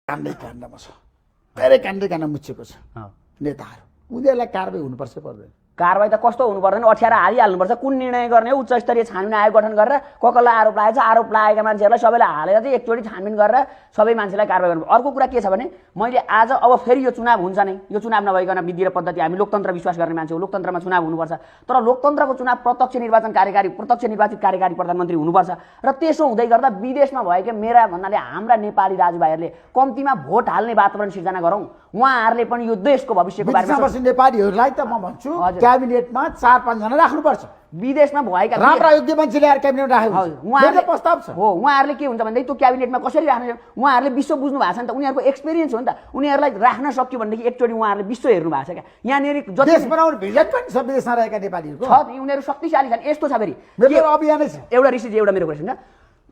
काण्डमा छ धेरै काण्डमा मुछेको छ नेताहरू उनीहरूलाई कारबाही हुनुपर्छ पर्दैन कारबाही त कस्तो हुनु पर्दैन अठ्याएर हालिहाल्नुपर्छ कुन निर्णय गर्ने उच्च स्तरीय छानबिन आयोग गठन गरेर कसलाई आरोप लागेको छ आरोप लागेका मान्छेहरूलाई सबैलाई हालेर चाहिँ एकचोटि छानबिन गरेर सबै मान्छेलाई कारबाही गर्नु अर्को कुरा के छ भने मैले आज अब फेरि यो चुनाव हुन्छ नै यो चुनाव नभइकन विधि र पद्धति हामी लोकतन्त्र विश्वास गर्ने मान्छे हो लोकतन्त्रमा चुनाव हुनुपर्छ तर लोकतन्त्रको चुनाव प्रत्यक्ष निर्वाचन कार्यकारी प्रत्यक्ष निर्वाचित कार्यकारी प्रधानमन्त्री हुनुपर्छ र त्यसो हुँदै गर्दा विदेशमा भएका मेरा भन्नाले हाम्रा नेपाली दाजुभाइहरूले कम्तीमा भोट हाल्ने वातावरण सिर्जना गरौँ उहाँहरूले पनि यो देशको भविष्यको बारेमा नेपालीहरूलाई त म भन्छु क्याबिनेटमा 4-5 जना राख्नुपर्छ विदेशमा भएका राम्रा योग्य मान्छे ल्याएर क्याबिनेट राखेको उहाँहरुले प्रस्ताव छ हो उहाँहरूले के हुन्छ भन्दै त्यो क्याबिनेटमा कसरी राख्ने उहाँहरूले विश्व बुझ्नु भएको छ नि त उनीहरूको एक्सपिरियन्स हो नि त उनीहरूलाई राख्न सक्यो भनेदेखि एकचोटि उहाँहरूले विश्व हेर्नु भएको छ क्या यहाँनिर देश बनाउने भिजन पनि छ विदेशमा रहेका नेपालीहरूको छ उनीहरू शक्तिशाली छन् यस्तो छ फेरि मेरो अभियानै छ एउटा ऋषिजी एउटा मेरो क्वेसन छ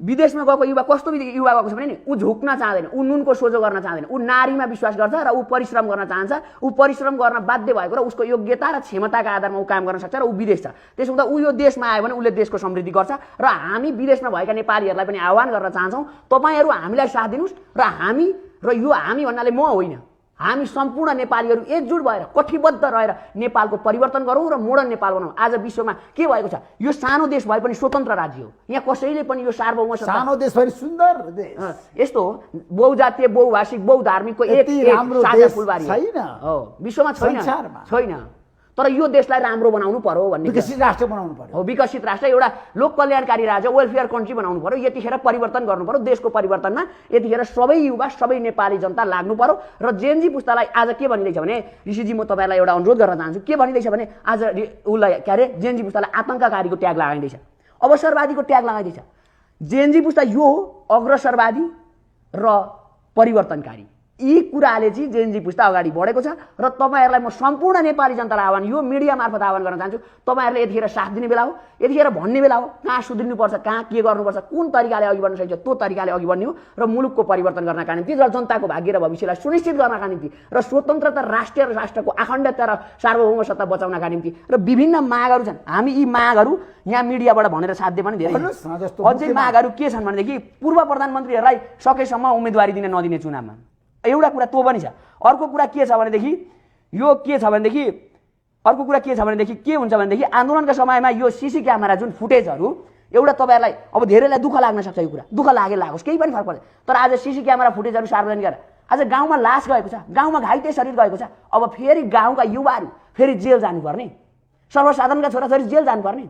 विदेशमा गएको युवा कस्तो युवा गएको छ भने नि ऊ झुक्न चाहँदैन ऊ नुनको सोझो गर्न चाहँदैन ऊ नारीमा विश्वास गर्छ र ऊ परिश्रम गर्न चाहन्छ ऊ परिश्रम गर्न बाध्य भएको र उसको योग्यता र क्षमताका आधारमा ऊ काम गर्न सक्छ र ऊ विदेश छ त्यसो हुँदा ऊ यो देशमा आयो भने उसले देशको समृद्धि गर्छ र हामी विदेशमा भएका नेपालीहरूलाई पनि आह्वान गर्न चाहन्छौँ तपाईहरू हामीलाई साथ दिनुहोस् र हामी भन्नाले म होइन हामी सम्पूर्ण नेपालीहरू एकजुट भएर कटिबद्ध रहेर नेपालको परिवर्तन गरौँ र मोडर्न नेपाल बनाऊ आज विश्वमा के भएको छ यो सानो देश भए पनि स्वतन्त्र राज्य हो यहाँ कसैले पनि यो सार्वभौम सानो देश भए सुन्दर देश यस्तो बहुजातीय बहुभाषिक बहुधार्मिकको एक साझा फुलबारी छैन हो विश्वमा छैन तर यो देशलाई राम्रो बनाउनु पर्यो भन्ने विकसित राष्ट्र बनाउनु पर्यो हो विकसित राष्ट्र एउटा लोक कल्याणकारी राज्य वेलफेयर कन्ट्री बनाउनु पर्यो यतिखेर परिवर्तन गर्नु पर्यो देशको परिवर्तनमा यतिखेर सबै युवा सबै नेपाली जनता लाग्नु पर्यो र जेनजी पुस्तालाई आज के भनिदैछ भने ऋषिजी म तपाईलाई एउटा अनुरोध गर्न चाहन्छु के भनिदैछ भने आज उसलाई के अरे जेनजी पुस्तालाई आतंककारीको ट्याग लगाइदैछ अवसरवादीको ट्याग लगाइदैछ जेनजी पुस्ता यो हो अग्रसरवादी र परिवर्तनकारी यी कुराले चाहिँ जेनजी पुस्ता अगाडि बढेको छ र तपाईहरुलाई म सम्पूर्ण नेपाली जनतालाई आह्वान यो मिडिया मार्फत आह्वान गर्न चाहन्छु तपाईहरुले यतिखेर साथ दिने बेला हो यतिखेर भन्ने बेला हो कहाँ सुध्रिनुपर्छ कहाँ के गर्नुपर्छ कुन तरिकाले अघि बढ्न सकिन्छ त्यो तरिकाले अघि बढ्ने हो र मुलुकको परिवर्तन गर्नका निम्ति र जनताको भाग्य र भविष्यलाई सुनिश्चित गर्नका निम्ति र स्वतन्त्रता राष्ट्रको अखण्डता र सार्वभौम सत्ता बचाउनका निम्ति र विभिन्न मागहरू छन् हामी यी मागहरू यहाँ मिडियाबाट भनेर साध्य पनि धेरै अझै मागहरू के छन् भनेदेखि पूर्व प्रधानमन्त्रीहरूलाई सकेसम्म उम्मेदवारी दिन नदिने चुनावमा एउटा कुरा त्यो पनि छ अर्को कुरा के छ भनेदेखि के हुन्छ भनेदेखि आन्दोलनका समयमा यो सीसी क्यामेरा जुन फुटेजहरू एउटा तपाईहरुलाई अब धेरैलाई दुःख लाग्न सक्छ यो कुरा दुःख लागोस् केही पनि फरक पर्दैन तर आज सीसी क्यामेरा फुटेजहरू सार्वजनिक गरेर आज गाउँमा लास गएको छ गाउँमा घाइते शरीर गएको छ अब फेरि गाउँका युवाहरू फेरि जेल जानुपर्ने सर्वसाधारणका छोराछोरी जेल जानुपर्ने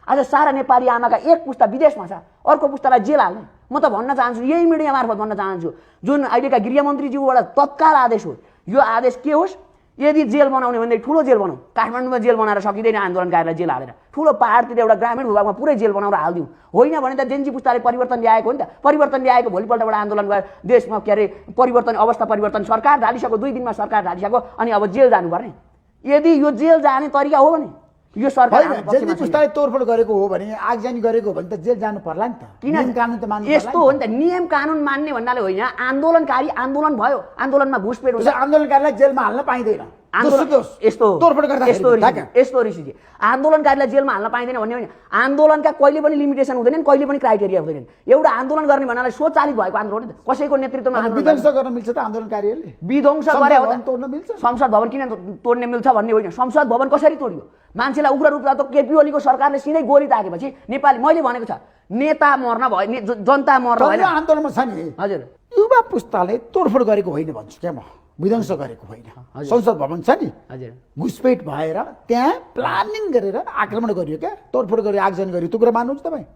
आज सारा नेपाली आमाका एक पुस्ता विदेशमा छ अर्को पुस्तालाई जेल हाल्ने म त भन्न चाहन्छु यही मिडिया मार्फत भन्न चाहन्छु जुन अहिलेका गृहमन्त्रीज्यूबाट तत्काल आदेश हो यो आदेश के होस् यदि जेल बनाउने भने ठुलो जेल बनाऊ काठमाडौँमा जेल बनाएर सकिँदैन आन्दोलनकारीलाई जेल हालेर ठुलो पहाडतिर एउटा ग्रामीण भूभागमा पुरै जेल बनाएर हालिदिउँ होइन भने त जेनजी पुस्ताले परिवर्तन ल्याएको हो नि त परिवर्तन ल्याएको भोलिपल्टबाट आन्दोलन गरेर देशमा के अरे परिवर्तन अवस्था परिवर्तन सरकार ढालिसक्यो 2 दिनमा सरकार ढालिसक्यो अनि अब जेल जानुपर्ने यदि यो जेल जाने तरिका हो भने यो सरकार जेनजी पुस्ताले तोडफोड गरेको हो भने आगजनी गरेको हो भने त जेल जानु पर्ला नि त नियम कानुन त मान्नु पर्ला यस्तो हो नि त नियम कानुन मान्ने भन्नाले होइन आन्दोलनकारी आन्दोलन भयो आन्दोलनमा घुसपेट हुन्छ आन्दोलनकारीलाई जेलमा हाल्न पाइदैन यस्तो ऋषिजी आन्दोलनकारीलाई जेलमा हाल्न पाइँदैन भन्ने होइन आन्दोलनका कहिले पनि लिमिटेसन हुँदैन कहिले पनि क्राइटेरिया हुँदैन एउटा आन्दोलन गर्ने भन्नाले स्वचालित भएको आन्दोलन हो नि त कसैको नेतृत्वमा विध्वंस गर्न मिल्छ त आन्दोलनकारीहरूले विध्वंस गरे तोड्न मिल्छ संसद भवन किन तोड्ने मिल्छ भन्ने होइन संसद भवन कसरी तोडियो मान्छेलाई उग्र रूपमा त केपी ओलीको सरकारले सिधै गोली ताकेपछि नेपाली मैले भनेको छ नेता मर्न भयो जनता मर्न भएन आन्दोलनमा छ नि हजुर युवा पुस्ताले तोडफोड गरेको होइन भन्छु क्या म विध्वंस गरेको होइन संसद भवन छ नि हजुर घुसपेट भएर त्यहाँ प्लानिङ गरेर आक्रमण गरियो क्या तोडफोड गरेर आगजनी गरियो त्यो कुरा मान्नुहुन्छ तपाईँ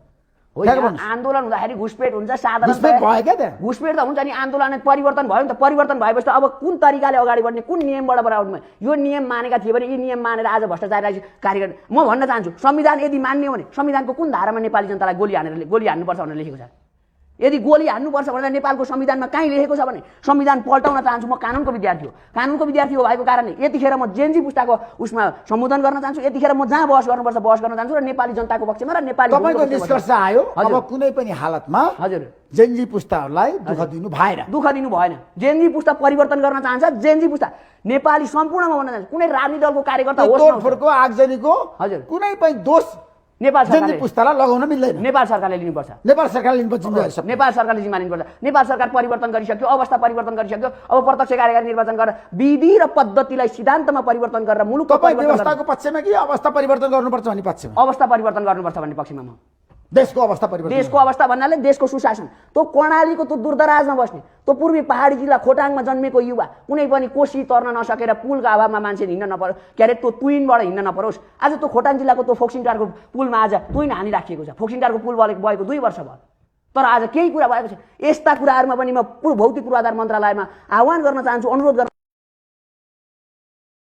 आन्दोलन हुँदाखेरि घुसपेट हुन्छ साधारण घुसपेट त हुन्छ नि आन्दोलन परिवर्तन भयो नि त परिवर्तन भएपछि त अब कुन तरिकाले अगाडि बढ्ने कुन नियमबाट बढाउनु यो नियम मानेका थिए भने यी नियम मानेर आज भ्रष्टाचारी कार्यक्रम म भन्न चाहन्छु संविधान यदि मान्ने हो भने संविधानको कुन धारामा नेपाली जनतालाई गोली हान्नुपर्छ भनेर लेखेको छ यदि गोली हान्नुपर्छ भनेर नेपालको संविधानमा कहीँ लेखेको छ भने संविधान पल्टाउन चाहन्छु म कानुनको विद्यार्थी हो भएको कारणले यतिखेर म जेनजी पुस्ताको उसमा सम्बोधन गर्न चाहन्छु यतिखेर म जहाँ बहस गर्नुपर्छ बहस गर्न चाहन्छु र नेपाली जनताको पक्षमा र नेपाली तपाईको निष्कर्ष आयो अब कुनै पनि हालतमा हजुर जेनजी पुस्ताहरूलाई दुःख दिनु भएन जेनजी पुस्ता परिवर्तन गर्न चाहन्छ जेनजी पुस्ता नेपाली सम्पूर्णमा भन्न चाहन्छ कुनै राजनीतिक दलको कार्यकर्ता होस् तोडफोडको आगजनीको हजुर कुनै पनि दोष नेपाल जेनजी सरकारले पुस्तालाई लगाउन मिल्दैन। नेपाल सरकारले लिनुपर्छ। नेपाल सरकारले लिनुपर्छ जिम्मेवारी सब। नेपाल सरकारले जिम्मा लिनुपर्छ। नेपाल सरकार परिवर्तन गरिसक्यो, अवस्था परिवर्तन गरिसक्यो। अब प्रत्यक्ष कार्यकारी निर्वाचन गरेर विधि र पद्धतिलाई सिद्धान्तमा परिवर्तन गरेर मुलुकको तपाईँ परिवर्तन व्यवस्थाको पक्षमा कि अवस्था परिवर्तन गर्नुपर्छ भन्ने पक्षमा? अवस्था परिवर्तन गर्नुपर्छ भन्ने पक्षमा म। देशको अवस्था परिवर्तन। देशको अवस्था भन्नाले देशको सुशासन। त्यो कर्णालीको त्यो दूरदराजमा बस्ने, त्यो पूर्वी पहाडी जिल्ला खोटाङमा जन्मेको युवा कुनै पनि कोशी तर्न नसकेर पुलको अभावमा मान्छे हिँड्न नपरोस्, के अरे त्यो तुइनबाट हिँड्न नपरोस्। आज त्यो खोटाङ जिल्लाको त्यो फोक्सिङटारको पुलमा आज तुइन हानी राखिएको छ। फोक्सिङटारको पुल भएको 2 वर्ष भयो, तर आज केही कुरा भएको छैन। यस्ता कुराहरूमा पनि म भौतिक पूर्वाधार मन्त्रालयमा आह्वान गर्न चाहन्छु, अनुरोध गर्न